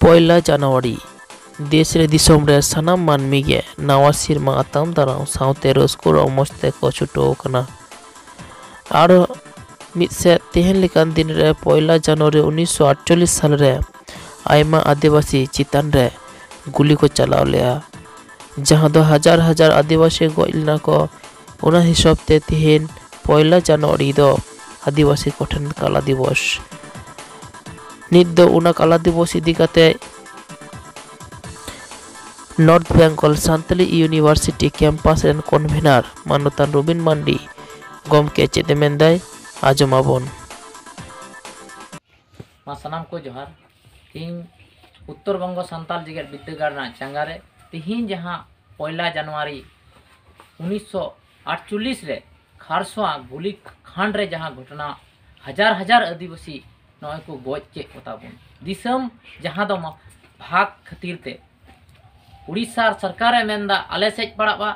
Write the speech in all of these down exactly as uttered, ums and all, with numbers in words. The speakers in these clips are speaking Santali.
ᱯᱚᱭᱞᱟ ᱡᱟᱱᱩᱣᱟᱨᱤ᱾ ᱫᱮᱥ ᱨᱮ ᱫᱤᱥᱚᱢ ᱨᱮ ᱥᱟᱱᱟᱢ ᱢᱟᱹᱱᱢᱤ ᱜᱮ ᱱᱟᱣᱟ ᱥᱮᱨᱢᱟ ᱟᱛᱟᱝ ᱫᱟᱨᱟᱢ ᱥᱟᱶᱛᱮ ᱨᱟᱹᱥᱠᱟᱹ ᱨᱚᱢᱚᱡᱽ ᱛᱮᱠᱚ ᱪᱷᱩᱴᱟᱹᱣ ᱟᱠᱟᱱᱟ᱾ ᱟᱨ ᱢᱤᱫ ᱥᱮᱫ, ᱛᱮᱦᱮᱧ ᱞᱮᱠᱟᱱ ᱫᱤᱱ ᱨᱮ, ᱯᱚᱭᱞᱟ ᱡᱟᱱᱩᱣᱟᱨᱤ ᱩᱱᱤᱥᱥᱚ ᱟᱴᱪᱚᱞᱞᱤᱥ ᱥᱟᱞ ᱨᱮ, ᱟᱭᱢᱟ ᱟᱹᱫᱤᱵᱟᱹᱥᱤ ᱪᱮᱛᱟᱱ ᱨᱮ ᱜᱩᱞᱤ ᱠᱚ ᱪᱟᱞᱟᱣ ᱞᱮᱫᱼᱟ, ᱡᱟᱦᱟᱸ ᱫᱚ ᱦᱟᱡᱟᱨ ᱦᱟᱡᱟᱨ ᱟᱹᱫᱤᱵᱟᱹᱥᱤ ᱜᱚᱡ ᱞᱮᱱᱟ ᱠᱚ᱾ ᱚᱱᱟ ᱦᱤᱥᱟᱹᱵ ᱛᱮ ᱛᱮᱦᱮᱧ ᱯᱚᱭᱞᱟ ᱡᱟᱱᱩᱣᱟᱨᱤ ᱫᱚ ᱟᱹᱫᱤᱵᱟᱹᱥᱤ ᱠᱚᱴᱷᱮᱱ ᱠᱟᱞᱟ ᱫᱤᱵᱚᱥ᱾ ᱱᱤᱛ ᱫᱚ ᱚᱱᱟ ᱠᱟᱞᱟ ᱫᱤᱵᱚᱥ ᱤᱫᱤ ᱠᱟᱛᱮ north Bengal Santali university campus ᱨᱮᱱ ᱠᱚᱱᱵᱷᱮᱱᱟᱨ ᱢᱟᱱᱚᱛᱟᱱ ᱨᱚᱵᱤᱱ ᱢᱟᱱᱰᱤ ᱜᱚᱢᱠᱮ ᱪᱮᱫ ᱮ ᱢᱮᱱᱫᱟᱭ, ᱟᱸᱡᱚᱢᱟᱵᱚᱱ᱾ ᱢᱟ ᱥᱟᱱᱟᱢ ᱠᱚ ᱡᱚᱦᱟᱨ᱾ ᱤᱧ ᱩᱛᱛᱚᱨ ᱵᱚᱝᱜᱚ ᱥᱟᱱᱛᱟᱞ ᱡᱮᱜᱮᱛ ᱵᱤᱨᱫᱟᱹᱜᱟᱲ ᱨᱮᱱᱟᱜ ᱪᱟᱸᱜᱟ ᱨᱮ ᱛᱤᱦᱤᱧ ᱡᱟᱦᱟᱸ ᱯᱚᱭᱞᱟ ᱡᱟᱱᱩᱣᱟᱨᱤ ᱩᱱᱤᱥᱥᱚ ᱟᱴᱪᱚᱞᱞᱤᱥ ᱨᱮ ᱠᱷᱟᱨᱥᱚᱣᱟ ᱜᱩᱞᱤ ᱠᱷᱟᱱᱰ ᱨᱮ ᱡᱟᱦᱟᱸ ᱜᱷᱚᱴᱚᱱᱟ, ᱦᱟᱡᱟᱨ ᱦᱟᱡᱟᱨ ᱟᱹᱫᱤᱵᱟᱹᱥᱤ ᱱᱚᱜᱼᱚᱭ ᱠᱚ ᱜᱚᱡ ᱠᱮᱫ ᱠᱚ ᱛᱟᱵᱚᱱ᱾ ᱫᱤᱥᱚᱢ ᱡᱟᱦᱟᱸ ᱫᱚ ᱢᱟ-, ᱵᱷᱟᱜᱽ ᱠᱷᱟᱹᱛᱤᱨ ᱛᱮ ᱩᱲᱤᱥᱥᱟ ᱥᱚᱨᱠᱟᱨᱮ ᱢᱮᱱᱫᱟ ᱟᱞᱮ ᱥᱮᱫ ᱯᱟᱲᱟᱜᱼᱟ,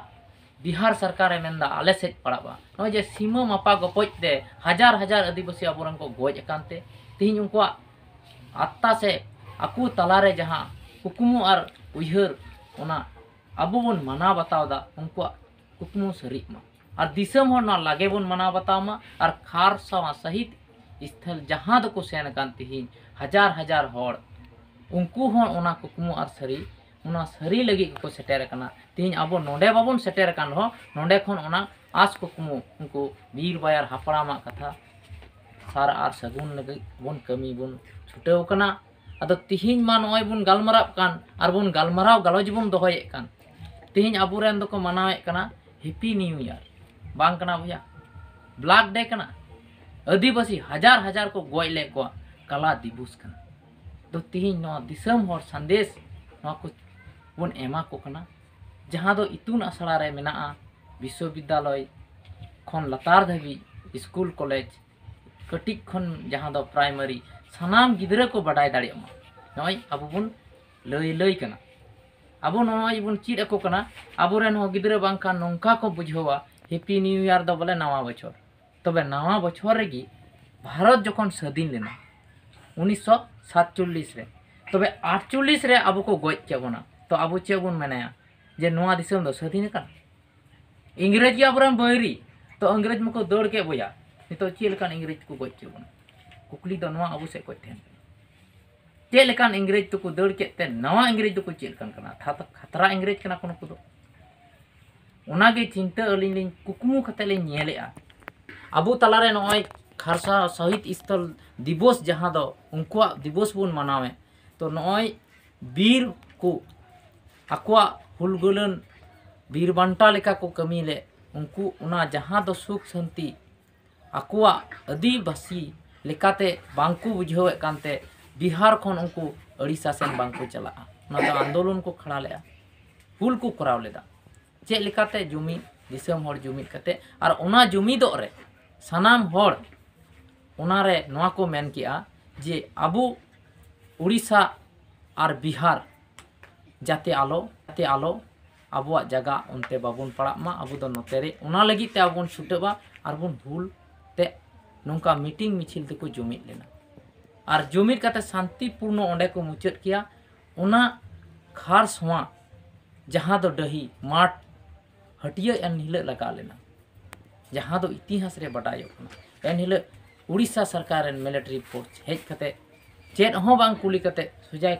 ᱵᱤᱦᱟᱨ ᱥᱚᱨᱠᱟᱨᱮ ᱢᱮᱱᱫᱟ ᱟᱞᱮ ᱥᱮᱫ ᱯᱟᱲᱟᱜᱼᱟ᱾ ᱱᱚᱜᱼᱚᱭ ᱡᱮ ᱥᱤᱢᱟᱹ ᱢᱟᱯᱟ ᱜᱚᱯᱚᱡ ᱛᱮ ᱦᱟᱡᱟᱨ ᱦᱟᱡᱟᱨ ᱟᱹᱫᱤᱵᱟᱹᱥᱤ ᱟᱵᱚᱨᱮᱱ ᱠᱚ ᱜᱚᱡ ᱟᱠᱟᱱ ᱛᱮ ᱛᱮᱦᱮᱧ ᱩᱱᱠᱩᱣᱟᱜ ᱟᱛᱛᱟ ᱥᱮ ᱟᱠᱚ ᱛᱟᱞᱟᱨᱮ ᱡᱟᱦᱟᱸ ᱠᱩᱠᱢᱩ ᱟᱨ ᱩᱭᱦᱟᱹᱨ, ᱚᱱᱟ ᱟᱵᱚ ᱵᱚᱱ ᱢᱟᱱᱟᱣ ᱵᱟᱛᱟᱣ ᱮᱫᱟ, ᱩᱱᱠᱩᱣᱟᱜ ᱠᱩᱠᱢᱩ ᱥᱟᱹᱨᱤᱜ ᱢᱟ᱾ ᱟᱨ ᱫᱤᱥᱚᱢ ᱦᱚᱲ ᱱᱚᱣᱟ ᱞᱟᱜᱮ ᱵᱚᱱ ᱢᱟᱱᱟᱣ ᱵᱟᱛᱟᱣ ᱢᱟ᱾ ᱟᱨ ᱠᱷᱟᱨᱥᱟᱣᱟ ᱥᱟᱹᱦᱤᱫ ᱥᱛᱷᱚᱞ ᱡᱟᱦᱟᱸ ᱫᱚᱠᱚ ᱥᱮᱱ ᱟᱠᱟᱱ ᱛᱤᱦᱤᱧ ᱦᱟᱡᱟᱨ ᱦᱟᱡᱟᱨ ᱦᱚᱲ, ᱩᱱᱠᱩ ᱦᱚᱸ ᱚᱱᱟ ᱠᱩᱠᱢᱩ ᱟᱨ ᱥᱟᱹᱨᱤ, ᱚᱱᱟ ᱥᱟᱹᱨᱤ ᱞᱟᱹᱜᱤᱫ ᱜᱮᱠᱚ ᱥᱮᱴᱮᱨ ᱟᱠᱟᱱᱟ᱾ ᱛᱤᱦᱤᱧ ᱟᱵᱚ ᱱᱚᱰᱮ ᱵᱟᱵᱚᱱ ᱥᱮᱴᱮᱨ ᱟᱠᱟᱱ ᱨᱮᱦᱚᱸ, ᱱᱚᱰᱮ ᱠᱷᱚᱱ ᱚᱱᱟ ᱟᱸᱥ ᱠᱩᱠᱢᱩ ᱩᱱᱠᱩ ᱵᱤᱨ ᱵᱟᱭᱟᱨ ᱦᱟᱯᱲᱟᱢᱟᱜ ᱠᱟᱛᱷᱟ ᱥᱟᱨ ᱟᱨ ᱥᱟᱹᱜᱩᱱ ᱞᱟᱹᱜᱤᱫ ᱵᱚᱱ ᱠᱟᱹᱢᱤ ᱵᱚᱱ ᱪᱷᱩᱴᱟᱹᱣ ᱟᱠᱟᱱᱟ᱾ ᱟᱫᱚ ᱛᱤᱦᱤᱧ ᱢᱟ ᱱᱚᱜᱼᱚᱭ ᱵᱚᱱ ᱜᱟᱞᱢᱟᱨᱟᱜ ᱠᱟᱱ ᱟᱨ ᱵᱚᱱ ᱜᱟᱞᱢᱟᱨᱟᱣ ᱜᱟᱞᱚᱪ ᱵᱚᱱ ᱫᱚᱦᱚᱭᱮᱫ ᱠᱟᱱ᱾ ᱛᱤᱦᱤᱧ ᱟᱵᱚᱨᱮᱱ ᱫᱚᱠᱚ ᱢᱟᱱᱟᱣᱮᱫ ᱠᱟᱱᱟ ᱦᱮᱯᱤ ᱱᱤᱭᱩ ᱤᱭᱟᱨ᱾ ᱵᱟᱝ ᱠᱟᱱᱟ ᱵᱚᱭᱦᱟ, ᱵᱞᱟᱠ ᱰᱮ ᱠᱟᱱᱟ᱾ ᱟᱹᱫᱤᱵᱟᱹᱥᱤ ᱦᱟᱡᱟᱨ ᱦᱟᱡᱟᱨ ᱠᱚ ᱜᱚᱡ ᱞᱮᱫ ᱠᱚᱣᱟ, ᱠᱟᱞᱟ ᱫᱤᱵᱚᱥ ᱠᱟᱱᱟ᱾ ᱫᱚ ᱛᱤᱦᱤᱧ ᱱᱚᱣᱟ ᱫᱤᱥᱚᱢ ᱦᱚᱲ ᱥᱟᱸᱫᱮᱥ ᱱᱚᱣᱟ ᱠᱚ ᱵᱚᱱ ᱮᱢᱟ ᱠᱚ ᱠᱟᱱᱟ, ᱡᱟᱦᱟᱸ ᱫᱚ ᱤᱛᱩᱱ ᱟᱥᱲᱟ ᱨᱮ ᱢᱮᱱᱟᱜᱼᱟ, ᱵᱤᱥᱥᱚᱵᱤᱫᱽᱫᱟᱞᱚᱭ ᱠᱷᱚᱱ ᱞᱟᱛᱟᱨ ᱫᱷᱟᱹᱵᱤᱡ, ᱥᱠᱩᱞ, ᱠᱚᱞᱮᱡᱽ, ᱠᱟᱹᱴᱤᱡ ᱠᱷᱚᱱ ᱡᱟᱦᱟᱸ ᱫᱚ ᱯᱨᱟᱭᱢᱟᱨᱤ, ᱥᱟᱱᱟᱢ ᱜᱤᱫᱽᱨᱟᱹ ᱠᱚ ᱵᱟᱰᱟᱭ ᱫᱟᱲᱮᱭᱟᱜ ᱢᱟ᱾ ᱱᱚᱜᱼᱚᱭ ᱟᱵᱚ ᱵᱚᱱ ᱞᱟᱹᱭ ᱞᱟᱹᱭ ᱠᱟᱱᱟ, ᱟᱵᱚ ᱱᱚᱜᱼᱚᱭ ᱵᱚᱱ ᱪᱮᱫ ᱟᱠᱚ ᱠᱟᱱᱟ᱾ ᱟᱵᱚᱨᱮᱱ ᱦᱚᱸ ᱜᱤᱫᱽᱨᱟᱹ ᱵᱟᱝᱠᱷᱟᱱ ᱱᱚᱝᱠᱟ ᱠᱚ ᱵᱩᱡᱷᱟᱹᱣᱟ ᱦᱮᱯᱤ ᱱᱤᱭᱩ ᱤᱭᱟᱨ ᱫᱚ ᱵᱚᱞᱮ ᱱᱟᱣᱟ ᱵᱚᱪᱷᱚᱨ᱾ ᱛᱚᱵᱮ ᱱᱟᱣᱟ ᱵᱚᱪᱷᱚᱨ ᱨᱮᱜᱮ ᱵᱷᱟᱨᱚᱛ ᱡᱚᱠᱷᱚᱱ ᱥᱟᱹᱫᱷᱤᱱ ᱞᱮᱱᱟ ᱩᱱᱤᱥᱥᱚ ᱥᱟᱛᱪᱚᱞᱞᱤᱥ ᱨᱮ, ᱛᱚᱵᱮ ᱟᱴᱪᱚᱞᱞᱤᱥ ᱨᱮ ᱟᱵᱚ ᱠᱚ ᱜᱚᱡ ᱠᱮᱫ ᱵᱚᱱᱟ, ᱛᱚ ᱟᱵᱚ ᱪᱮᱫ ᱵᱚᱱ ᱢᱮᱱᱟᱭᱟ ᱡᱮ ᱱᱚᱣᱟ ᱫᱤᱥᱚᱢ ᱫᱚ ᱥᱟᱹᱫᱷᱤᱱ ᱟᱠᱟᱱᱟ? ᱤᱝᱨᱮᱡᱽ ᱜᱮ ᱟᱵᱚᱨᱮᱱ ᱵᱟᱹᱭᱨᱤ, ᱛᱚ ᱤᱝᱨᱮᱡᱽ ᱢᱟᱠᱚ ᱫᱟᱹᱲ ᱠᱮᱫ ᱵᱚᱭᱟ, ᱱᱤᱛᱚᱜ ᱪᱮᱫ ᱞᱮᱠᱟᱱ ᱤᱝᱨᱮᱡᱽ ᱠᱚ ᱜᱚᱡ ᱠᱮᱫ ᱵᱚᱱᱟ? ᱠᱩᱠᱞᱤ ᱫᱚ ᱱᱚᱣᱟ ᱟᱵᱚ ᱥᱮᱫ ᱠᱷᱚᱱ ᱛᱟᱦᱮᱱ ᱠᱟᱱᱟ᱾ ᱪᱮᱫ ᱞᱮᱠᱟᱱ ᱤᱝᱨᱮᱡᱽ ᱫᱚᱠᱚ ᱫᱟᱹᱲ ᱠᱮᱫ ᱛᱮ ᱱᱟᱣᱟ ᱤᱝᱨᱮᱡᱽ ᱫᱚᱠᱚ ᱪᱮᱫ ᱞᱮᱠᱟᱱ ᱠᱟᱱᱟ? ᱛᱷᱟ-, ᱠᱷᱟᱛᱨᱟ ᱤᱝᱨᱮᱡᱽ ᱠᱟᱱᱟ ᱠᱚ ᱱᱩᱠᱩ ᱫᱚ᱾ ᱚᱱᱟᱜᱮ ᱪᱤᱱᱛᱟᱹ ᱟᱹᱞᱤᱧ ᱞᱤᱧ ᱠᱩᱠᱢᱩ ᱠᱟᱛᱮ ᱞᱤᱧ ᱧᱮᱞᱮᱜᱼᱟ᱾ ᱟᱵᱚ ᱛᱟᱞᱟᱨᱮ ᱱᱚᱜᱼᱚᱭ ᱠᱷᱟᱨᱥᱟ ᱥᱚᱦᱤᱫ ᱥᱛᱷᱚᱞ ᱫᱤᱵᱚᱥ, ᱡᱟᱦᱟᱸ ᱫᱚ ᱩᱱᱠᱩᱣᱟᱜ ᱫᱤᱵᱚᱥ ᱵᱚᱱ ᱢᱟᱱᱟᱣᱮᱫ, ᱛᱚ ᱱᱚᱜᱼᱚᱭ ᱵᱤᱨ ᱠᱚ ᱟᱠᱚᱣᱟᱜ ᱦᱩᱞᱜᱟᱹᱞᱟᱹᱱ ᱵᱤᱨ ᱵᱟᱱᱴᱟ ᱞᱮᱠᱟ ᱠᱚ ᱠᱟᱹᱢᱤ ᱞᱮᱫ, ᱩᱱᱠᱩ ᱚᱱᱟ ᱡᱟᱦᱟᱸ ᱫᱚ ᱥᱩᱠ ᱥᱟᱱᱛᱤ ᱟᱠᱚᱣᱟᱜ ᱟᱹᱫᱤᱵᱟᱹᱥᱤ ᱞᱮᱠᱟᱛᱮ ᱵᱟᱝᱠᱚ ᱵᱩᱡᱷᱟᱹᱣᱮᱫ ᱠᱟᱱᱛᱮ ᱵᱤᱦᱟᱨ ᱠᱷᱚᱱ ᱩᱱᱠᱩ ᱳᱲᱤᱥᱟ ᱥᱮᱱ ᱵᱟᱝᱠᱚ ᱪᱟᱞᱟᱜᱼᱟ᱾ ᱚᱱᱟ ᱫᱚ ᱟᱱᱫᱳᱞᱚᱱ ᱠᱚ ᱠᱷᱟᱲᱟ ᱞᱮᱫᱼᱟ, ᱦᱩᱞ ᱠᱚ ᱠᱚᱨᱟᱣ ᱞᱮᱫᱟ᱾ ᱪᱮᱫ ᱞᱮᱠᱟᱛᱮ? ᱡᱩᱢᱤᱫ, ᱫᱤᱥᱚᱢ ᱦᱚᱲ ᱡᱩᱢᱤᱫ ᱠᱟᱛᱮ᱾ ᱟᱨ ᱚᱱᱟ ᱡᱩᱢᱤᱫᱚᱜ ᱨᱮ ᱥᱟᱱᱟᱢ ᱦᱚᱲ ᱚᱱᱟᱨᱮ ᱱᱚᱣᱟ ᱠᱚ ᱢᱮᱱ ᱠᱮᱜᱼᱟ ᱡᱮ ᱟᱵᱚ ᱳᱲᱤᱥᱟ ᱟᱨ ᱵᱤᱦᱟᱨ ᱡᱟᱛᱮ ᱟᱞᱚ, ᱡᱟᱛᱮ ᱟᱞᱚ ᱟᱵᱚᱣᱟᱜ ᱡᱟᱭᱜᱟ ᱚᱱᱛᱮ ᱵᱟᱵᱚᱱ ᱯᱟᱲᱟᱜ ᱢᱟ, ᱟᱵᱚ ᱫᱚ ᱱᱚᱛᱮ ᱨᱮ, ᱚᱱᱟ ᱞᱟᱹᱜᱤᱫ ᱛᱮ ᱟᱵᱚ ᱵᱚᱱ ᱪᱷᱩᱴᱟᱹᱜᱼᱟ ᱟᱨ ᱵᱚᱱ ᱦᱩᱞ ᱛᱮ ᱱᱚᱝᱠᱟ ᱢᱤᱴᱤᱝ ᱢᱤᱪᱷᱤᱞ ᱛᱮᱠᱚ ᱡᱩᱢᱤᱫ ᱞᱮᱱᱟ᱾ ᱟᱨ ᱡᱩᱢᱤᱫ ᱠᱟᱛᱮ ᱥᱟᱱᱛᱤᱯᱩᱨᱱᱚ ᱚᱸᱰᱮ ᱠᱚ ᱢᱩᱪᱟᱹᱫ ᱠᱮᱭᱟ᱾ ᱚᱱᱟ ᱠᱷᱟᱨᱥᱚᱶᱟ ᱡᱟᱦᱟᱸ ᱫᱚ ᱰᱟᱹᱦᱤ ᱢᱟᱴᱷ ᱦᱟᱹᱴᱤᱭᱟᱹ ᱮᱱ ᱦᱤᱞᱳᱜ ᱞᱟᱜᱟᱣ ᱞᱮᱱᱟ, ᱡᱟᱦᱟᱸ ᱫᱚ ᱤᱛᱤᱦᱟᱥ ᱨᱮ ᱵᱟᱰᱟᱭᱚᱜ ᱠᱟᱱᱟ᱾ ᱮᱱ ᱦᱤᱞᱳᱜ ᱩᱲᱤᱥᱥᱟ ᱥᱚᱨᱠᱟᱨ ᱨᱮᱱ ᱢᱤᱞᱤᱴᱟᱨᱤ ᱯᱷᱳᱨᱥ ᱦᱮᱡ ᱠᱟᱛᱮ ᱪᱮᱫ ᱦᱚᱸ ᱵᱟᱝ ᱠᱩᱞᱤ ᱠᱟᱛᱮ ᱥᱚᱡᱟᱭ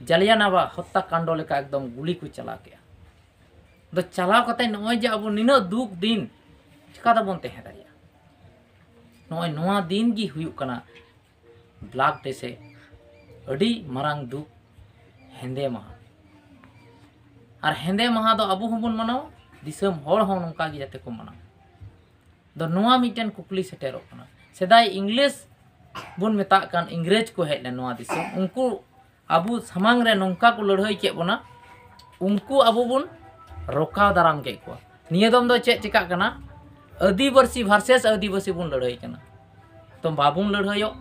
ᱡᱟᱞᱤᱭᱟᱱᱟᱣᱟ ᱦᱚᱛᱛᱟ ᱠᱟᱱᱰᱚ ᱞᱮᱠᱟ ᱮᱠᱫᱚᱢ ᱜᱩᱞᱤ ᱠᱚ ᱪᱟᱞᱟᱣ ᱠᱮᱜᱼᱟ᱾ ᱟᱫᱚ ᱪᱟᱞᱟᱣ ᱠᱟᱛᱮ ᱱᱚᱜᱼᱚᱭ ᱡᱮ ᱟᱵᱚ ᱱᱤᱱᱟᱹᱜ ᱫᱩᱠ ᱫᱤᱱ ᱪᱤᱠᱟ ᱛᱮᱵᱚᱱ ᱛᱟᱦᱮᱸ ᱫᱟᱲᱮᱭᱟᱜᱼᱟ? ᱱᱚᱜᱼᱚᱭ ᱱᱚᱣᱟ ᱫᱤᱱ ᱜᱮ ᱦᱩᱭᱩᱜ ᱠᱟᱱᱟ ᱵᱞᱮᱠ ᱰᱮ ᱥᱮ ᱟᱹᱰᱤ ᱢᱟᱨᱟᱝ ᱫᱩᱠ, ᱦᱮᱸᱫᱮ ᱢᱟᱦᱟ᱾ ᱟᱨ ᱦᱮᱸᱫᱮ ᱢᱟᱦᱟ ᱫᱚ ᱟᱵᱚ ᱦᱚᱸᱵᱚᱱ ᱢᱟᱱᱟᱣᱟ, ᱫᱤᱥᱚᱢ ᱦᱚᱲ ᱦᱚᱸ ᱱᱚᱝᱠᱟ ᱜᱮ ᱡᱟᱛᱮ ᱠᱚ ᱢᱟᱱᱟᱣᱟ᱾ ᱫᱚ ᱱᱚᱣᱟ ᱢᱤᱫᱴᱮᱱ ᱠᱩᱠᱞᱤ ᱥᱮᱴᱮᱨᱚᱜ ᱠᱟᱱᱟ, ᱥᱮᱫᱟᱭ ᱤᱝᱞᱤᱥ ᱵᱚᱱ ᱢᱮᱛᱟᱜ ᱠᱟᱱ ᱤᱝᱨᱮᱡᱽ ᱠᱚ ᱦᱮᱡ ᱞᱮᱱ ᱱᱚᱣᱟ ᱫᱤᱥᱚᱢ, ᱩᱱᱠᱩ ᱟᱵᱚ ᱥᱟᱢᱟᱝ ᱨᱮ ᱱᱚᱝᱠᱟ ᱠᱚ ᱞᱟᱹᱲᱦᱟᱹᱭ ᱠᱮᱫ ᱵᱚᱱᱟ, ᱩᱱᱠᱩ ᱟᱵᱚ ᱵᱚᱱ ᱨᱚᱠᱟᱣ ᱫᱟᱨᱟᱢ ᱠᱮᱫ ᱠᱚᱣᱟ᱾ ᱱᱤᱭᱟᱹ ᱫᱚᱢ ᱫᱚ ᱪᱮᱫ ᱪᱮᱠᱟᱜ ᱠᱟᱱᱟ? ᱟᱹᱫᱤᱵᱟᱹᱥᱤ ᱵᱷᱟᱨᱥᱮᱥ ᱟᱹᱫᱤᱵᱟᱹᱥᱤ ᱵᱚᱱ ᱞᱟᱹᱲᱦᱟᱹᱭ ᱠᱟᱱᱟ᱾ ᱛᱚ ᱵᱟᱵᱚᱱ ᱞᱟᱹᱲᱦᱟᱹᱭᱚᱜ,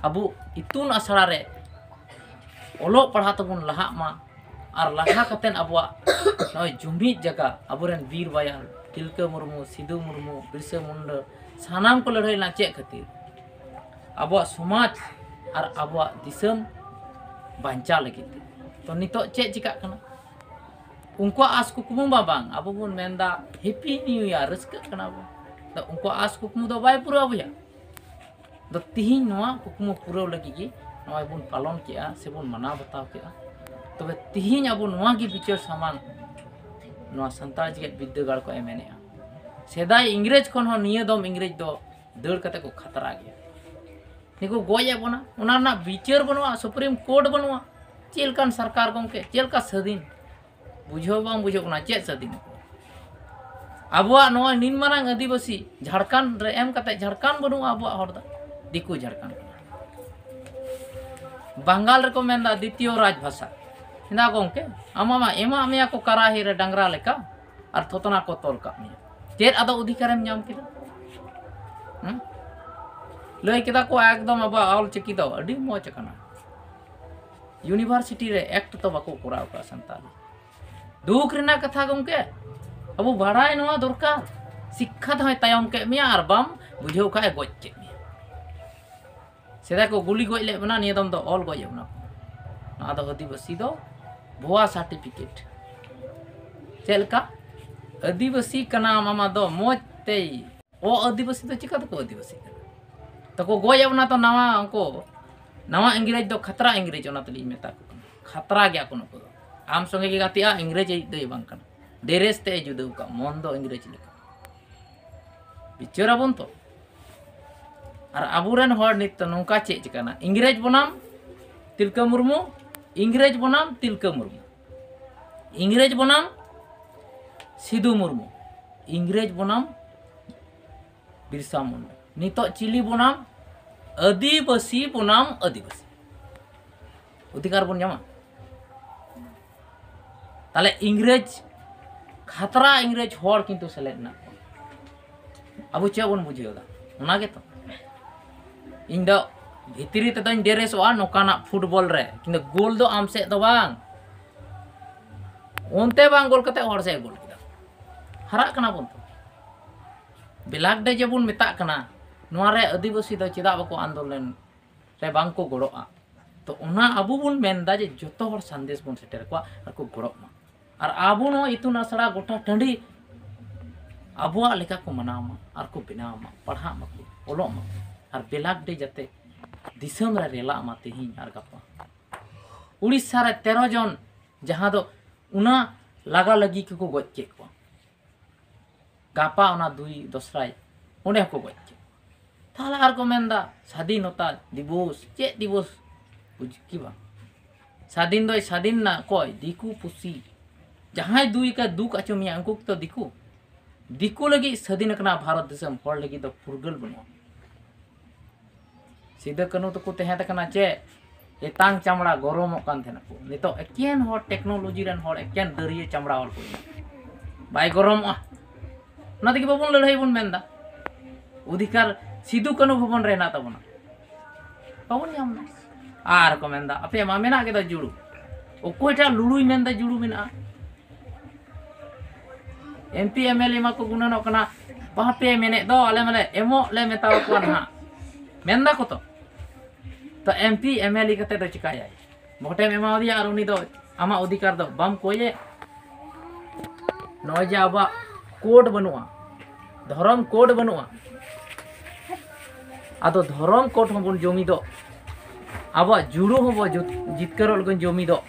ᱟᱵᱚ ᱤᱛᱩᱱ ᱟᱥᱲᱟ ᱨᱮ ᱚᱞᱚᱜ ᱯᱟᱲᱦᱟᱣ ᱛᱮᱵᱚᱱ ᱞᱟᱦᱟᱜ ᱢᱟ᱾ ᱟᱨ ᱞᱟᱦᱟ ᱠᱟᱛᱮᱫ ᱟᱵᱚᱣᱟᱜ ᱱᱚᱜᱼᱚᱭ ᱡᱩᱢᱤᱫ ᱡᱟᱭᱜᱟ, ᱟᱵᱚᱨᱮᱱ ᱵᱤᱨ ᱵᱟᱭᱟᱨ ᱛᱤᱞᱠᱟᱹ ᱢᱩᱨᱢᱩ, ᱥᱤᱫᱩ ᱢᱩᱨᱢᱩ, ᱵᱤᱨᱥᱟᱹ ᱢᱩᱱᱰᱟᱹ, ᱥᱟᱱᱟᱢ ᱠᱚ ᱞᱟᱹᱲᱦᱟᱹᱭ ᱞᱮᱱᱟ᱾ ᱪᱮᱫ ᱠᱷᱟᱹᱛᱤᱨ? ᱟᱵᱚᱣᱟᱜ ᱥᱚᱢᱟᱡᱽ ᱟᱨ ᱟᱵᱚᱣᱟᱜ ᱫᱤᱥᱚᱢ ᱵᱟᱧᱪᱟᱣ ᱞᱟᱹᱜᱤᱫ ᱛᱮ᱾ ᱛᱚ ᱱᱤᱛᱚᱜ ᱪᱮᱫ ᱪᱤᱠᱟᱹᱜ ᱠᱟᱱᱟ? ᱩᱱᱠᱩᱣᱟᱜ ᱟᱸᱥ ᱠᱩᱠᱢᱩ ᱢᱟ ᱵᱟᱝ, ᱟᱵᱚ ᱵᱚᱱ ᱢᱮᱱᱫᱟ ᱦᱮᱯᱤ ᱱᱤᱭᱩ ᱤᱭᱟᱨ, ᱨᱟᱹᱥᱠᱟᱹᱜ ᱠᱟᱱᱟ ᱵᱚᱱ᱾ ᱛᱚ ᱩᱱᱠᱩᱣᱟᱜ ᱟᱸᱥ ᱠᱩᱠᱢᱩ ᱫᱚ ᱵᱟᱭ ᱯᱩᱨᱟᱹᱣ ᱵᱚᱭᱦᱟ᱾ ᱫᱚ ᱛᱤᱦᱤᱧ ᱱᱚᱣᱟ ᱠᱩᱠᱢᱩ ᱯᱩᱨᱟᱹᱣ ᱞᱟᱹᱜᱤᱫ ᱜᱮ ᱱᱚᱜᱼᱚᱭ ᱵᱚᱱ ᱯᱟᱞᱚᱱ ᱠᱮᱜᱼᱟ ᱥᱮᱵᱚᱱ ᱢᱟᱱᱟᱣ ᱵᱟᱛᱟᱣ ᱠᱮᱜᱼᱟ᱾ ᱛᱚᱵᱮ ᱛᱤᱦᱤᱧ ᱟᱵᱚ ᱱᱚᱣᱟ ᱜᱮ ᱵᱤᱪᱟᱹᱨ ᱥᱟᱢᱟᱝ ᱱᱚᱣᱟ ᱥᱟᱱᱛᱟᱲ ᱡᱮᱜᱮᱛ ᱵᱤᱨᱫᱟᱹᱜᱟᱲ ᱠᱚ ᱮᱢᱮᱱᱮᱜᱼᱟ᱾ ᱥᱮᱫᱟᱭ ᱤᱝᱨᱮᱡᱽ ᱠᱷᱚᱱ ᱦᱚᱸ ᱱᱤᱭᱟᱹ ᱫᱚᱢ ᱤᱝᱨᱮᱡᱽ ᱫᱚ ᱫᱟᱹᱲ ᱠᱟᱛᱮ ᱠᱚ ᱠᱷᱟᱛᱨᱟ ᱜᱮᱭᱟ᱾ ᱱᱤᱠᱩ ᱜᱚᱡ ᱮᱫ ᱵᱚᱱᱟ, ᱚᱱᱟ ᱨᱮᱱᱟᱜ ᱵᱤᱪᱟᱹᱨ ᱵᱟᱹᱱᱩᱜᱼᱟ, ᱥᱩᱯᱨᱤᱢ ᱠᱳᱨᱴ ᱵᱟᱹᱱᱩᱜᱼᱟ᱾ ᱪᱮᱫ ᱞᱮᱠᱟᱱ ᱥᱚᱨᱠᱟᱨ ᱜᱚᱢᱠᱮ, ᱪᱮᱫ ᱞᱮᱠᱟ ᱥᱟᱹᱫᱷᱤᱱ? ᱵᱩᱡᱷᱟᱹᱣ ᱵᱟᱝ ᱵᱩᱡᱷᱟᱹᱜ ᱠᱟᱱᱟ, ᱪᱮᱫ ᱥᱟᱹᱫᱷᱤᱱ? ᱟᱵᱚᱣᱟᱜ ᱱᱚᱜᱼᱚᱭ ᱱᱤᱱ ᱢᱟᱨᱟᱝ ᱟᱹᱫᱤᱵᱟᱹᱥᱤ ᱡᱷᱟᱲᱠᱷᱚᱸᱰ ᱨᱮ ᱮᱢ ᱠᱟᱛᱮ ᱡᱷᱟᱲᱠᱷᱚᱸᱰ ᱵᱟᱹᱱᱩᱜᱼᱟ ᱟᱵᱚᱣᱟᱜ ᱦᱚᱲ ᱫᱚ, ᱫᱤᱠᱩ ᱡᱷᱟᱲᱠᱷᱚᱸᱰ ᱠᱟᱱᱟ᱾ ᱵᱟᱝᱜᱟᱞ ᱨᱮᱠᱚ ᱢᱮᱱᱫᱟ ᱫᱤᱛᱤᱭᱚ ᱨᱟᱡᱽ ᱵᱷᱟᱥᱟ᱾ ᱢᱮᱱᱫᱟ ᱜᱚᱢᱠᱮ, ᱟᱢᱟᱜ ᱢᱟ ᱮᱢᱟᱜ ᱢᱮᱭᱟ ᱠᱚ ᱠᱟᱨᱟᱦᱤ ᱨᱮ ᱰᱟᱝᱨᱟ ᱞᱮᱠᱟ, ᱟᱨ ᱛᱷᱚᱛᱱᱟ ᱠᱚ ᱛᱚᱞ ᱠᱟᱜ ᱢᱮᱭᱟ᱾ ᱪᱮᱫ ᱟᱫᱚ ᱚᱫᱷᱤᱠᱟᱨᱮᱢ ᱧᱟᱢ ᱠᱮᱫᱟ? ᱦᱩᱸ? ᱞᱟᱹᱭ ᱠᱮᱫᱟ ᱠᱚ ᱮᱠᱫᱚᱢ ᱟᱵᱚᱣᱟᱜ ᱚᱞ ᱪᱤᱠᱤ ᱫᱚ ᱟᱹᱰᱤ ᱢᱚᱡᱽ ᱟᱠᱟᱱᱟ᱾ ᱤᱭᱩᱱᱤᱵᱷᱟᱨᱥᱤᱴᱤ ᱨᱮ ᱮᱠᱴ ᱛᱚ ᱵᱟᱠᱚ ᱠᱚᱨᱟᱣ ᱠᱟᱜᱼᱟ ᱥᱟᱱᱛᱟᱲᱤ᱾ ᱫᱩᱠ ᱨᱮᱱᱟᱜ ᱠᱟᱛᱷᱟ ᱜᱚᱢᱠᱮ, ᱟᱵᱚ ᱵᱟᱲᱟᱭ ᱱᱚᱣᱟ ᱫᱚᱨᱠᱟᱨ᱾ ᱥᱤᱠᱠᱷᱟ ᱫᱚᱭ ᱛᱟᱭᱚᱢ ᱠᱮᱫ ᱢᱮᱭᱟ, ᱟᱨ ᱵᱟᱢ ᱵᱩᱡᱷᱟᱹᱣ ᱠᱷᱟᱡ ᱮ ᱜᱚᱡ ᱠᱮᱫ ᱢᱮᱭᱟ᱾ ᱥᱮᱫᱟᱭ ᱠᱚ ᱜᱩᱞᱤ ᱜᱚᱡ ᱞᱮᱫ ᱵᱚᱱᱟ, ᱱᱤᱭᱟᱹ ᱫᱚᱢ ᱫᱚ ᱚᱞ ᱜᱚᱡ ᱮᱫ ᱵᱚᱱᱟ ᱠᱚ᱾ ᱱᱚᱣᱟ ᱫᱚ ᱟᱹᱫᱤᱵᱟᱹᱥᱤ ᱫᱚ ᱵᱷᱩᱣᱟ ᱥᱟᱨᱴᱤᱯᱷᱤᱠᱮᱴ᱾ ᱪᱮᱫ ᱞᱮᱠᱟ? ᱟᱹᱫᱤᱵᱟᱹᱥᱤ ᱠᱟᱱᱟᱢ ᱟᱢᱟᱜ ᱫᱚ ᱢᱚᱡᱽ ᱛᱮᱭ ᱚ ᱟᱹᱫᱤᱵᱟᱹᱥᱤ ᱫᱚ ᱪᱤᱠᱟ ᱛᱮᱠᱚ ᱟᱹᱫᱤᱵᱟᱹᱥᱤ ᱠᱟᱱᱟ? ᱛᱟᱠᱚ ᱜᱚᱡ ᱮᱫ ᱵᱚᱱᱟ ᱛᱚ ᱱᱟᱣᱟ, ᱩᱱᱠᱩ ᱱᱟᱣᱟ ᱤᱝᱨᱮᱡᱽ ᱫᱚ ᱠᱷᱟᱛᱨᱟ ᱤᱝᱨᱮᱡᱽ, ᱚᱱᱟ ᱛᱮᱞᱤᱧ ᱢᱮᱛᱟ ᱠᱚ ᱠᱟᱱᱟ᱾ ᱠᱷᱟᱛᱨᱟ ᱜᱮᱭᱟ ᱠᱚ ᱱᱩᱠᱩ ᱫᱚ᱾ ᱟᱢ ᱥᱚᱸᱜᱮ ᱜᱮ ᱜᱟᱛᱮᱜᱼᱟ, ᱤᱝᱨᱮᱡᱽ ᱟᱹᱭᱤᱡ ᱫᱚᱭ ᱵᱟᱝ ᱠᱟᱱᱟ᱾ ᱰᱮᱨᱮᱥ ᱛᱮ ᱮ ᱡᱩᱫᱟᱹ ᱟᱠᱟᱫ, ᱢᱚᱱ ᱫᱚ ᱤᱝᱨᱮᱡᱽ ᱞᱮᱠᱟ᱾ ᱵᱤᱪᱟᱹᱨ ᱟᱵᱚᱱ ᱛᱚ᱾ ᱟᱨ ᱟᱵᱚᱨᱮᱱ ᱦᱚᱲ ᱱᱤᱛ ᱫᱚ ᱱᱚᱝᱠᱟ ᱪᱮᱫ ᱪᱤᱠᱟᱹᱱᱟ? ᱤᱝᱨᱮᱡᱽ ᱵᱚᱱᱟᱢ ᱛᱤᱞᱠᱟᱹ ᱢᱩᱨᱢᱩ, ᱤᱝᱨᱮᱡᱽ ᱵᱚᱱᱟᱢ ᱛᱤᱞᱠᱟᱹ ᱢᱩᱨᱢᱩ, ᱤᱝᱨᱮᱡᱽ ᱵᱚᱱᱟᱢ ᱥᱤᱫᱩ ᱢᱩᱨᱢᱩ, ᱤᱝᱨᱮᱡᱽ ᱵᱚᱱᱟᱢ ᱵᱤᱨᱥᱟ ᱢᱩᱱᱰᱟ᱾ ᱱᱤᱛᱚᱜ ᱪᱤᱞᱤ ᱵᱚᱱᱟᱢ? ᱟᱹᱫᱤᱵᱟᱹᱥᱤ ᱵᱚᱱᱟᱢ ᱟᱹᱫᱤᱵᱟᱹᱥᱤ᱾ ᱚᱫᱷᱤᱠᱟᱨ ᱵᱚᱱ ᱧᱟᱢᱟ? ᱛᱟᱦᱞᱮ ᱤᱝᱨᱮᱡᱽ, ᱠᱷᱟᱛᱨᱟ ᱤᱝᱨᱮᱡᱽ ᱦᱚᱲ ᱠᱤᱱᱛᱩ ᱥᱮᱞᱮᱫ ᱢᱮᱱᱟᱜ ᱠᱚᱣᱟ᱾ ᱟᱵᱚ ᱪᱮᱫ ᱵᱚᱱ ᱵᱩᱡᱷᱟᱹᱣ ᱮᱫᱟ? ᱚᱱᱟ ᱜᱮᱛᱚ᱾ ᱤᱧ ᱫᱚ ᱵᱷᱤᱛᱨᱤ ᱛᱮᱫᱚᱧ ᱰᱮᱨᱮᱥᱚᱜᱼᱟ ᱱᱚᱝᱠᱟᱱᱟᱜ ᱯᱷᱩᱴᱵᱚᱞ ᱨᱮ, ᱠᱤᱱᱛᱩ ᱜᱳᱞ ᱫᱚ ᱟᱢ ᱥᱮᱫ ᱫᱚ ᱵᱟᱝ, ᱚᱱᱛᱮ ᱵᱟᱝ ᱜᱳᱞ ᱠᱟᱛᱮ ᱦᱚᱲ ᱥᱮᱫ ᱜᱳᱞ ᱠᱮᱫᱟ᱾ ᱦᱟᱨᱟᱜ ᱠᱟᱱᱟ ᱵᱚᱱ ᱛᱚ᱾ ᱵᱞᱮᱠ ᱰᱮ ᱡᱮᱵᱚᱱ ᱢᱮᱛᱟᱜ ᱠᱟᱱᱟ, ᱱᱚᱣᱟ ᱨᱮ ᱟᱹᱫᱤᱵᱟᱹᱥᱤ ᱫᱚ ᱪᱮᱫᱟᱜ ᱵᱟᱠᱚ ᱟᱱᱫᱳᱞᱚᱱ ᱨᱮ ᱵᱟᱝ ᱠᱚ ᱜᱚᱲᱚᱜᱼᱟ? ᱛᱚ ᱚᱱᱟ ᱟᱵᱚ ᱵᱚᱱ ᱢᱮᱱᱫᱟ ᱡᱮ ᱡᱚᱛᱚ ᱦᱚᱲ ᱥᱟᱸᱫᱮᱥ ᱵᱚᱱ ᱥᱮᱴᱮᱨ ᱠᱚᱣᱟ ᱟᱨ ᱠᱚ ᱜᱚᱲᱚᱜ ᱢᱟ᱾ ᱟᱨ ᱟᱵᱚ ᱱᱚᱣᱟ ᱤᱛᱩᱱ ᱟᱥᱲᱟ ᱜᱚᱴᱟ ᱴᱟᱺᱰᱤ ᱟᱵᱚᱣᱟᱜ ᱞᱮᱠᱟ ᱠᱚ ᱢᱟᱱᱟᱣ ᱢᱟ ᱟᱨ ᱠᱚ ᱵᱮᱱᱟᱣ ᱢᱟ, ᱯᱟᱲᱦᱟᱜ ᱢᱟᱠᱚ, ᱚᱞᱚᱜ ᱢᱟᱠᱚ᱾ ᱟᱨ ᱵᱮᱞᱟᱠ ᱰᱮ ᱡᱟᱛᱮ ᱫᱤᱥᱚᱢ ᱨᱮ ᱨᱮᱞᱟᱜ ᱢᱟ ᱛᱮᱦᱮᱧ ᱟᱨ ᱜᱟᱯᱟ᱾ ᱩᱲᱤᱥᱥᱟ ᱨᱮ ᱛᱮᱨᱚ ᱡᱚᱱ, ᱡᱟᱦᱟᱸ ᱫᱚ ᱚᱱᱟ ᱞᱟᱜᱟ ᱞᱟᱹᱜᱤ ᱠᱚᱠᱚ ᱜᱚᱡ ᱠᱮᱫ ᱠᱚᱣᱟ, ᱜᱟᱯᱟ ᱚᱱᱟ ᱫᱩᱭ ᱫᱚᱥᱨᱟᱭ ᱚᱸᱰᱮ ᱦᱚᱸᱠᱚ ᱜᱚᱡ ᱠᱮᱫ ᱠᱚᱣᱟ᱾ ᱛᱟᱦᱚᱞᱮ ᱟᱨ ᱠᱚ ᱢᱮᱱᱫᱟ ᱥᱟᱫᱷᱤᱱᱚᱛᱟ ᱫᱤᱵᱚᱥ, ᱪᱮᱫ ᱫᱤᱵᱚᱥ? ᱵᱩᱡᱽ ᱠᱤ ᱵᱟᱝ? ᱥᱟᱫᱷᱤᱱ ᱫᱚᱭ ᱥᱟᱫᱷᱤᱱ ᱱᱟ ᱚᱠᱚᱭ? ᱫᱤᱠᱩ ᱯᱩᱥᱤ᱾ ᱡᱟᱦᱟᱸᱭ ᱫᱩᱭ ᱠᱟ ᱫᱩᱠ ᱟᱪᱚ ᱢᱮᱭᱟ, ᱩᱱᱠᱩ ᱠᱚᱫᱚ ᱫᱤᱠᱩ᱾ ᱫᱤᱠᱩ ᱞᱟᱹᱜᱤᱫ ᱥᱟᱹᱫᱷᱤᱱ ᱟᱠᱟᱱᱟ ᱵᱷᱟᱨᱚᱛ ᱫᱤᱥᱚᱢ, ᱦᱚᱲ ᱞᱟᱹᱜᱤᱫ ᱫᱚ ᱯᱷᱩᱨᱜᱟᱹᱞ ᱵᱟᱹᱱᱩᱜᱼᱟ᱾ ᱥᱤᱫᱟᱹ ᱠᱟᱹᱱᱦᱩ ᱛᱟᱠᱚ ᱛᱟᱦᱮᱸ ᱠᱟᱱᱟ ᱪᱮᱫ? ᱮᱛᱟᱝ ᱪᱟᱢᱲᱟ ᱜᱚᱨᱚᱢᱚᱜ ᱠᱟᱱ ᱛᱟᱦᱮᱱᱟ ᱠᱚ᱾ ᱱᱤᱛᱚᱜ ᱮᱠᱮᱱ ᱦᱚᱲ, ᱴᱮᱠᱱᱳᱞᱚᱡᱤ ᱨᱮᱱ ᱦᱚᱲ, ᱮᱠᱮᱱ ᱫᱟᱹᱨᱭᱟᱹ ᱪᱟᱢᱲᱟ ᱦᱚᱲ ᱠᱚ᱾ ᱵᱟᱭ ᱜᱚᱨᱚᱢᱚᱜᱼᱟ᱾ ᱚᱱᱟ ᱛᱮᱜᱮ ᱵᱟᱵᱚᱱ ᱞᱟᱹᱲᱦᱟᱹᱭ ᱵᱚᱱ ᱢᱮᱱᱫᱟ᱾ ᱚᱫᱷᱤᱠᱟᱨ ᱥᱤᱫᱩ ᱠᱟᱹᱱᱦᱩ ᱵᱷᱚᱵᱚᱱ ᱨᱮ ᱦᱮᱱᱟᱜ ᱛᱟᱵᱚᱱᱟ, ᱵᱟᱵᱚᱱ ᱧᱟᱢ ᱮᱫᱟ᱾ ᱟᱨ ᱠᱚ ᱢᱮᱱᱫᱟ ᱟᱯᱮ ᱢᱟ ᱢᱮᱱᱟᱜ ᱜᱮᱫᱚ ᱡᱩᱲᱩ᱾ ᱚᱠᱚᱭᱴᱟᱜ ᱞᱩᱲᱩᱭ ᱢᱮᱱᱫᱟ ᱡᱩᱲᱩ ᱢᱮᱱᱟᱜᱼᱟ? M P M L A ᱢᱟ ᱠᱚ ᱜᱩᱱᱟᱹᱱᱚᱜ ᱠᱟᱱᱟ, ᱵᱟᱯᱮ ᱢᱮᱱᱮᱫ ᱫᱚ ᱟᱞᱮ ᱢᱟᱞᱮ ᱮᱢᱚᱜ ᱞᱮ ᱢᱮᱛᱟᱣ ᱠᱚᱣᱟ ᱱᱟᱦᱟᱜ, ᱢᱮᱱᱫᱟ ᱠᱚ ᱛᱚ᱾ ᱛᱚ M P M L A ᱠᱟᱛᱮ ᱫᱚ ᱪᱤᱠᱟᱭᱟᱭ? ᱵᱷᱳᱴᱮᱢ ᱮᱢᱟᱣᱟᱫᱮᱭᱟ ᱟᱨ ᱩᱱᱤ ᱫᱚ ᱟᱢᱟᱜ ᱚᱫᱷᱤᱠᱟᱨ ᱫᱚ ᱵᱟᱢ ᱠᱚᱭᱮ᱾ ᱱᱚᱜᱼᱚᱭ ᱡᱮ ᱟᱵᱚᱣᱟᱜ ᱠᱳᱰ ᱵᱟᱹᱱᱩᱜᱼᱟ, ᱫᱷᱚᱨᱚᱢ ᱠᱳᱰ ᱵᱟᱹᱱᱩᱜᱼᱟ, ᱟᱫᱚ ᱫᱷᱚᱨᱚᱢ ᱠᱳᱰ ᱦᱚᱸᱵᱚᱱ ᱡᱩᱢᱤᱫᱚᱜ, ᱟᱵᱚᱣᱟᱜ ᱡᱩᱲᱩ ᱦᱚᱸᱵᱚ ᱡᱩᱛ-, ᱡᱤᱛᱠᱟᱹᱨᱚᱜ ᱞᱟᱹᱜᱤᱫ ᱡᱩᱢᱤᱫᱚᱜ᱾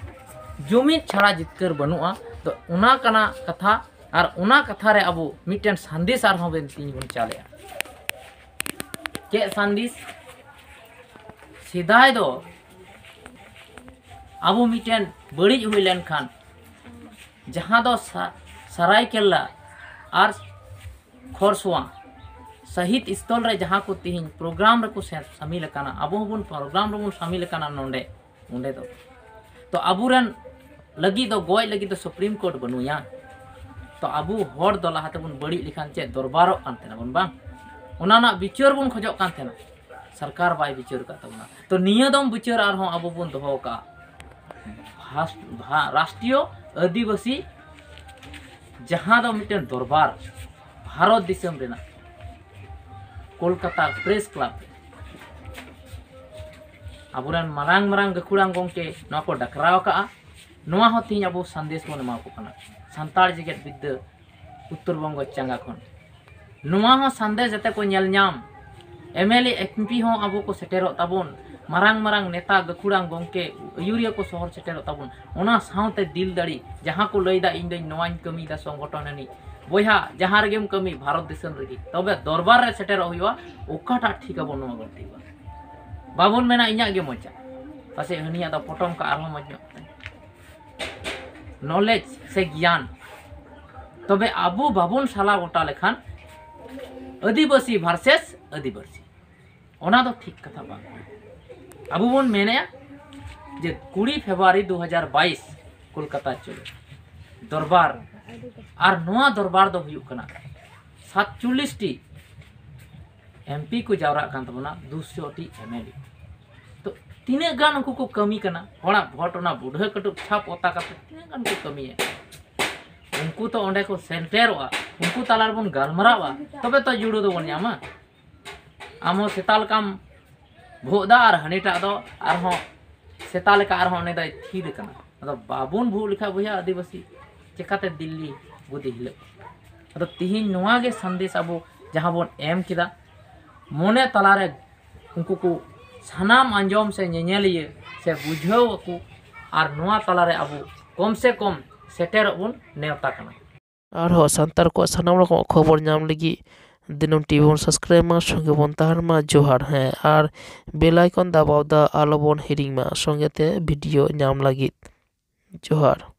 ᱡᱩᱢᱤᱫ ᱪᱷᱟᱲᱟ ᱡᱤᱛᱠᱟᱹᱨ ᱵᱟᱹᱱᱩᱜᱼᱟ᱾ ᱛᱚ ᱚᱱᱟ ᱠᱟᱱᱟ ᱠᱟᱛᱷᱟ, ᱟᱨ ᱚᱱᱟ ᱠᱟᱛᱷᱟ ᱨᱮ ᱟᱵᱚ ᱢᱤᱫᱴᱮᱱ ᱥᱟᱸᱫᱮᱥ ᱟᱨᱦᱚᱸ ᱵᱚᱱ ᱛᱤᱧ ᱵᱚᱱ ᱪᱟᱞᱮᱜᱼᱟ᱾ ᱪᱮᱫ ᱥᱟᱸᱫᱮᱥ? ᱥᱮᱫᱟᱭ ᱫᱚ ᱟᱵᱚ ᱢᱤᱫᱴᱮᱱ ᱵᱟᱹᱲᱤᱡ ᱦᱩᱭ ᱞᱮᱱᱠᱷᱟᱱ, ᱡᱟᱦᱟᱸ ᱫᱚ ᱥᱟ-, ᱥᱟᱨᱟᱭᱠᱮᱞᱞᱟ ᱟᱨ ᱠᱷᱚᱨᱥᱚᱣᱟ ᱥᱟᱹᱦᱤᱫ ᱥᱛᱷᱚᱞ ᱨᱮ ᱡᱟᱦᱟᱸ ᱠᱚ ᱛᱮᱦᱮᱧ ᱯᱨᱳᱜᱨᱟᱢ ᱨᱮᱠᱚ ᱥᱮ-, ᱥᱟᱹᱢᱤᱞ ᱟᱠᱟᱱᱟ, ᱟᱵᱚ ᱦᱚᱸᱵᱚᱱ ᱯᱨᱳᱜᱨᱟᱢ ᱨᱮᱵᱚᱱ ᱥᱟᱹᱢᱤᱞ ᱟᱠᱟᱱᱟ ᱱᱚᱰᱮ, ᱚᱸᱰᱮ ᱫᱚ᱾ ᱛᱚ ᱟᱵᱚᱨᱮᱱ ᱞᱟᱹᱜᱤᱫ ᱫᱚ, ᱜᱚᱡ ᱞᱟᱹᱜᱤᱫ ᱫᱚ ᱥᱩᱯᱨᱤᱢ ᱠᱳᱨᱴ ᱵᱟᱹᱱᱩᱭᱟ᱾ ᱛᱚ ᱟᱵᱚ ᱦᱚᱲ ᱫᱚ ᱞᱟᱦᱟ ᱛᱮᱵᱚᱱ ᱵᱟᱹᱲᱤᱡ ᱞᱮᱠᱷᱟᱱ ᱪᱮᱫ ᱫᱚᱨᱵᱟᱨᱚᱜ ᱠᱟᱱ ᱛᱟᱦᱮᱱᱟ ᱵᱚᱱ, ᱵᱟᱝ? ᱚᱱᱟ ᱨᱮᱱᱟᱜ ᱵᱤᱪᱟᱹᱨ ᱵᱚᱱ ᱠᱷᱚᱡᱚᱜ ᱠᱟᱱ ᱛᱟᱦᱮᱱᱟ, ᱥᱚᱨᱠᱟᱨ ᱵᱟᱭ ᱵᱤᱪᱟᱹᱨ ᱟᱠᱟᱫ ᱛᱟᱵᱚᱱᱟ᱾ ᱛᱚ ᱱᱤᱭᱟᱹ ᱫᱚᱢ ᱵᱤᱪᱟᱹᱨ ᱟᱨᱦᱚᱸ ᱟᱵᱚ ᱵᱚᱱ ᱫᱚᱦᱚ ᱟᱠᱟᱫᱼᱟ᱾ ᱵᱷᱟᱥ-, ᱵᱷᱟ-, ᱨᱟᱥᱴᱨᱤᱭᱚ ᱟᱹᱫᱤᱵᱟᱹᱥᱤ ᱡᱟᱦᱟᱸ ᱫᱚ ᱢᱤᱫᱴᱮᱱ ᱫᱚᱨᱵᱟᱨ ᱵᱷᱟᱨᱚᱛ ᱫᱤᱥᱚᱢ ᱨᱮᱱᱟᱜ ᱠᱳᱞᱠᱟᱛᱟ ᱯᱨᱮᱥ ᱠᱞᱟᱵᱽ ᱨᱮ᱾ ᱟᱵᱚᱨᱮᱱ ᱢᱟᱨᱟᱝ ᱢᱟᱨᱟᱝ ᱜᱟᱹᱠᱷᱩᱲᱟᱱ ᱜᱚᱢᱠᱮ ᱱᱚᱣᱟ ᱠᱚ ᱰᱟᱠᱨᱟᱣ ᱟᱠᱟᱫᱼᱟ᱾ ᱱᱚᱣᱟ ᱦᱚᱸ ᱛᱮᱦᱮᱧ ᱟᱵᱚ ᱥᱟᱸᱫᱮᱥ ᱵᱚᱱ ᱮᱢᱟ ᱠᱚ ᱠᱟᱱᱟ, ᱥᱟᱱᱛᱟᱲ ᱡᱮᱜᱮᱛ ᱵᱤᱫᱽᱫᱟᱹ ᱩᱛᱛᱚᱨ ᱵᱚᱝᱜᱚ ᱪᱟᱸᱜᱟ ᱠᱷᱚᱱ᱾ ᱱᱚᱣᱟ ᱦᱚᱸ ᱥᱟᱸᱫᱮᱥ ᱡᱟᱛᱮ ᱠᱚ ᱧᱮᱞ ᱧᱟᱢ, M L A, M P ᱦᱚᱸ ᱟᱵᱚ ᱠᱚ ᱥᱮᱴᱮᱨᱚᱜ ᱛᱟᱵᱚᱱ, ᱢᱟᱨᱟᱝ ᱢᱟᱨᱟᱝ ᱱᱮᱛᱟ, ᱜᱟᱹᱠᱷᱩᱲᱟᱱ ᱜᱚᱢᱠᱮ, ᱟᱹᱭᱩᱨᱤᱭᱟᱹ ᱠᱚ ᱥᱚᱦᱚᱨ ᱥᱮᱴᱮᱨᱚᱜ ᱛᱟᱵᱚᱱ, ᱚᱱᱟ ᱥᱟᱶᱛᱮ ᱫᱤᱞ ᱫᱟᱲᱮ, ᱡᱟᱦᱟᱸ ᱠᱚ ᱞᱟᱹᱭᱫᱟ, "ᱤᱧ ᱫᱚᱧ ᱱᱚᱣᱟᱧ ᱠᱟᱹᱢᱤᱭᱮᱫᱟ ᱥᱚᱝᱜᱚᱴᱷᱚᱱ ᱟᱹᱱᱤᱡ", ᱵᱚᱭᱦᱟ, ᱡᱟᱦᱟᱸ ᱨᱮᱜᱮᱢ ᱠᱟᱹᱢᱤ, ᱵᱷᱟᱨᱚᱛ ᱫᱤᱥᱚᱢ ᱨᱮᱜᱮ, ᱛᱚᱵᱮ ᱫᱚᱨᱵᱟᱨ ᱨᱮ ᱥᱮᱴᱮᱨᱚᱜ ᱦᱩᱭᱩᱜᱼᱟ᱾ ᱚᱠᱟᱴᱟᱜ ᱴᱷᱤᱠ ᱟᱵᱚᱱ ᱱᱚᱣᱟ ᱵᱚᱱ ᱴᱷᱤᱠᱟ, ᱵᱟᱵᱚᱱ ᱢᱮᱱᱟ ᱤᱧᱟᱹᱜ ᱜᱮ ᱢᱚᱡᱟ, ᱯᱟᱥᱮᱡ ᱦᱟᱹᱱᱤᱭᱟᱜ ᱫᱚ ᱯᱚᱴᱚᱢ ᱠᱟᱜ ᱟᱨᱦᱚᱸ ᱢᱚᱡᱽ ᱧᱚᱜ ᱛᱟᱭ᱾ ᱱᱚᱞᱮᱡᱽ ᱥᱮ ᱜᱮᱭᱟᱱ, ᱛᱚᱵᱮ ᱟᱵᱚ ᱵᱟᱵᱚᱱ ᱥᱟᱞᱟ ᱜᱚᱴᱟ ᱞᱮᱠᱷᱟᱱ ᱟᱹᱫᱤᱵᱟᱹᱥᱤ ᱵᱷᱟᱨᱥᱮᱥ ᱟᱹᱫᱤᱵᱟᱹᱥᱤ, ᱚᱱᱟ ᱫᱚ ᱴᱷᱤᱠ ᱠᱟᱛᱷᱟ ᱵᱟᱝ ᱠᱟᱱᱟ᱾ ᱟᱵᱚ ᱵᱚᱱ ᱢᱮᱱᱮᱜᱼᱟ ᱡᱮ ᱠᱩᱲᱤ ᱯᱷᱮᱵᱽᱨᱩᱣᱟᱨᱤ ᱫᱩ ᱦᱟᱡᱟᱨ ᱵᱟᱭᱤᱥ ᱠᱳᱞᱠᱟᱛᱟ ᱪᱚᱞᱚ ᱫᱚᱨᱵᱟᱨ, ᱟᱨ ᱱᱚᱣᱟ ᱫᱚᱨᱵᱟᱨ ᱫᱚ ᱦᱩᱭᱩᱜ ᱠᱟᱱᱟ ᱥᱟᱛᱪᱚᱞᱞᱤᱥ ᱴᱤ ᱮᱢ ᱯᱤ ᱠᱚ ᱡᱟᱣᱨᱟᱜ ᱠᱟᱱ ᱛᱟᱵᱚᱱᱟ, ᱫᱩᱥᱚ ᱴᱤ ᱮᱢ ᱮᱞ ᱮ᱾ ᱛᱚ ᱛᱤᱱᱟᱹᱜ ᱜᱟᱱ ᱩᱱᱠᱩ ᱠᱚ ᱠᱟᱹᱢᱤ ᱠᱟᱱᱟ, ᱦᱚᱲᱟᱜ ᱵᱷᱳᱴ ᱚᱱᱟ ᱵᱩᱰᱷᱟᱹ ᱠᱟᱹᱴᱩᱵ ᱪᱷᱟᱯ ᱚᱛᱟ ᱠᱟᱛᱮ ᱛᱤᱱᱟᱹᱜ ᱜᱟᱱ ᱠᱚ ᱠᱟᱹᱢᱤᱭᱟ? ᱩᱱᱠᱩ ᱛᱚ ᱚᱸᱰᱮ ᱠᱚ ᱥᱮᱴᱮᱨᱚᱜᱼᱟ, ᱩᱱᱠᱩ ᱛᱟᱞᱟ ᱨᱮᱵᱚᱱ ᱜᱟᱞᱢᱟᱨᱟᱣᱟ, ᱛᱚᱵᱮ ᱛᱚ ᱡᱩᱲᱟᱹ ᱫᱚᱵᱚᱱ ᱧᱟᱢᱟ᱾ ᱟᱢ ᱦᱚᱸ ᱥᱮᱛᱟ ᱞᱮᱠᱟᱢ ᱵᱷᱩᱜ ᱮᱫᱟ ᱟᱨ ᱦᱟᱹᱱᱤᱴᱟᱜ ᱫᱚ ᱟᱨᱦᱚᱸ ᱥᱮᱛᱟ ᱞᱮᱠᱟ ᱟᱨᱦᱚᱸ ᱩᱱᱤ ᱫᱚᱭ ᱛᱷᱤᱨ ᱟᱠᱟᱱᱟ᱾ ᱟᱫᱚ ᱵᱟᱵᱚᱱ ᱵᱷᱩᱜ ᱞᱮᱠᱷᱟᱡ ᱵᱚᱭᱦᱟ ᱟᱹᱫᱤᱵᱟᱹᱥᱤ, ᱪᱮᱠᱟᱛᱮ ᱫᱤᱞᱞᱤ ᱜᱚᱫᱤ ᱦᱤᱞᱟᱹᱜ? ᱟᱫᱚ ᱛᱤᱦᱤᱧ ᱱᱚᱣᱟ ᱜᱮ ᱥᱟᱸᱫᱮᱥ ᱟᱵᱚ ᱡᱟᱦᱟᱸ ᱵᱚᱱ ᱮᱢ ᱠᱮᱫᱟ, ᱢᱚᱱᱮ ᱛᱟᱞᱟᱨᱮ ᱩᱱᱠᱩ ᱠᱚ ᱥᱟᱱᱟᱢ ᱟᱸᱡᱚᱢ ᱥᱮ ᱧᱮᱧᱮᱞᱤᱭᱟᱹ ᱥᱮ ᱵᱩᱡᱷᱟᱹᱣ ᱟᱠᱚ, ᱟᱨ ᱱᱚᱣᱟ ᱛᱟᱞᱟᱨᱮ ᱟᱵᱚ ᱠᱚᱢ ᱥᱮ ᱠᱚᱢ ᱥᱮᱴᱮᱨᱚᱜ ᱵᱚᱱ ᱱᱮᱣᱛᱟ ᱠᱟᱱᱟ᱾ ᱟᱨᱦᱚᱸ ᱥᱟᱱᱛᱟᱲ ᱠᱚᱣᱟᱜ ᱥᱟᱱᱟᱢ ᱨᱚᱠᱚᱢ ᱠᱷᱚᱵᱚᱨ ᱧᱟᱢ ᱞᱟᱹᱜᱤᱫ ᱫᱤᱱᱟᱹᱢ ᱴᱤᱵᱷᱤ ᱵᱚᱱ ᱥᱟᱵᱥᱠᱨᱟᱭᱤᱵ ᱢᱟ, ᱥᱚᱸᱜᱮ ᱵᱚᱱ ᱛᱟᱦᱮᱱ ᱢᱟ᱾ ᱡᱚᱦᱟᱨ᱾ ᱦᱮᱸ, ᱟᱨ ᱵᱮᱞ ᱟᱭᱠᱚᱱ ᱫᱟᱵᱟᱣ ᱫᱚ ᱟᱞᱚ ᱵᱚᱱ ᱦᱤᱲᱤᱧ ᱢᱟ ᱥᱚᱸᱜᱮ ᱛᱮ ᱵᱷᱤᱰᱤᱭᱳ ᱧᱟᱢ ᱞᱟᱹᱜᱤᱫ᱾ ᱡᱚᱦᱟᱨ᱾